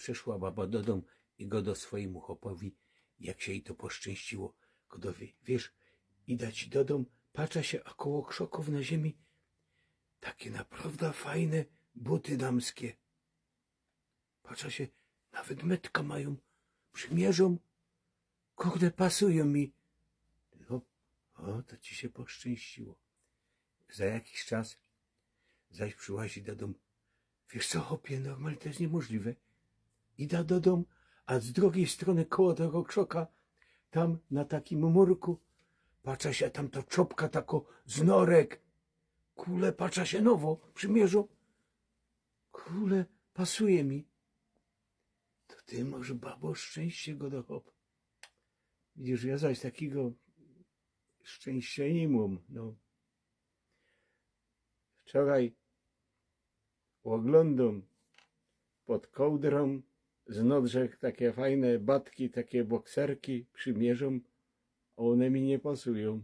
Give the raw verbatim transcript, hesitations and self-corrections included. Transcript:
Przyszła baba do dōm i godo swojymu chopowi, jak sie jij to poszczyńściło. Godo: „Wiysz, ida ci do dōm, patrza sie, a koło krzoków na ziemi takie naprŏwda fajne buty damskie. Patrza sie, nawet metka majōm, przymierzōm, kurde, pasujōm mi.” No, o, to ci sie poszczyńściło. Za jakiś czas zaś przyłazi do dōm. „Wiysz co, chopie, normalnie to je niymożliwe. Ida do dōm, a z drugij strōny koło tego krzoka, tam na takim murku, patrza sie, a tam to czopka tako z norek. Kule, patrza sie, nowo, przymierzōm. Kule, pasuje mi.” „To ty mosz, babo, szczynście”, godo chop. „Widzisz, jŏ zaś takigo szczynścia niy mōm, no. Wczoraj ôglōndōm pod kołdrōm, z nodrzek takie fajne batki, takie bokserki, przymierzōm, a ône mi niy pasujōm.”